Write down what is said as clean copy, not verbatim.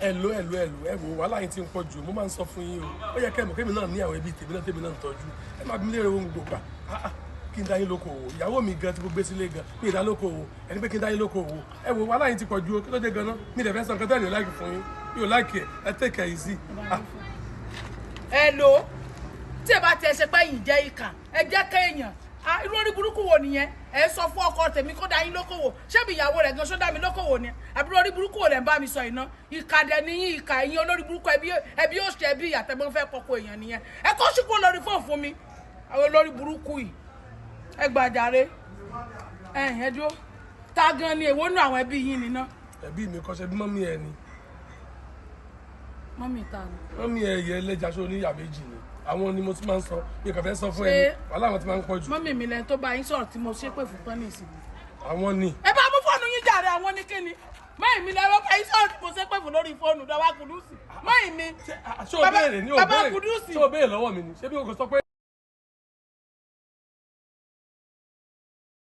Ẹ̀lò, ẹ̀lò, ẹ̀lò, ẹ wò, wàhálà yín ti ń pọ̀ jù. Mo máa ń sọ fún yín o, ó yẹ kẹ́ ẹ mọ̀ kémi náà ní àwọn ẹbí tèmi náà, tèmi náà ń tọ́jú. Ẹ máa bí mi léèrè ohun gbogbo gbà. Ah, ah, kí n dá yín lóko òwò? Ìyàwó mi gan tí mo gbé sílé gan, mi ì dá lóko òwò. Ẹni pé kí n dá yín lóko òwò? Ẹ wò, wàhálà yín ti pọ̀ jù o. Kí ló dé gan-an? Mi dẹ̀ fẹ́ sọ nǹkan tẹ́lẹ̀ ní like fún yín, mi ò like ẹ̀. Ẹ take it easy. Ah. Ẹ lò ó, tí ẹ bá tiẹ̀ ṣe pé yìí jẹ́ ìkà, ẹ jẹ́ kéèyàn. Ah, irú orí burúkú wo nìyẹn? Ẹ sọ fún ọkọ tèmi kó dá yín lókòwò? Ṣé bí ìyàwó rẹ̀ gan ṣó dá mi lókòwò ni? Àbúrò orí burúkú wo lẹ̀ ń bá mi sọ iná? Ìkà dẹ̀ níyìn, ìkà ẹ̀yìn, olórí burúkú ẹbí, ẹbí òṣì, ẹbí ìyàtẹ̀gbọ́n fẹ́ kọ́kọ́ èèyàn nìyẹn. Ẹ kó ṣùkú lórí fóònù fún mi, àwọn olórí burúkú yìí. Ẹ gbàjáre. Ẹ ẹ dúró, ta gan ni? Èwo nù àwọn ẹbí yín nìna? Ẹbí mi kọ́, ṣe bí mummy ẹ ni. Mummy ta ni? Mummy ẹ yẹ ẹlẹ́jà. Ṣó oníyà méjì ni? Àwọn ni mo ti máa ń sọ, mi kàn fẹ́ sọ fún Ṣé- ẹni wàhálà àwọn ti máa ń pọ̀ jù. Mummy mi lẹ́ni tó bá yín sọ̀rọ̀ tí mo ṣépè fún tán nísìnyí? Àwọn ni. Ẹ bá mú fóònù yín jàre. Àwọn ní kíni? Mummy mi lẹ́wọ́ bá yín sọ̀rọ̀ tí mo ṣépè fún lórí fóònù. Dọ́wọ́ Kùdùsì, mummy mi. Ṣé o béèrè ni o Bàbá béèrè? Kùdùsì. Ṣé o béèrè lọ́wọ́ mi ni? Ṣé bí o kò sọ pé.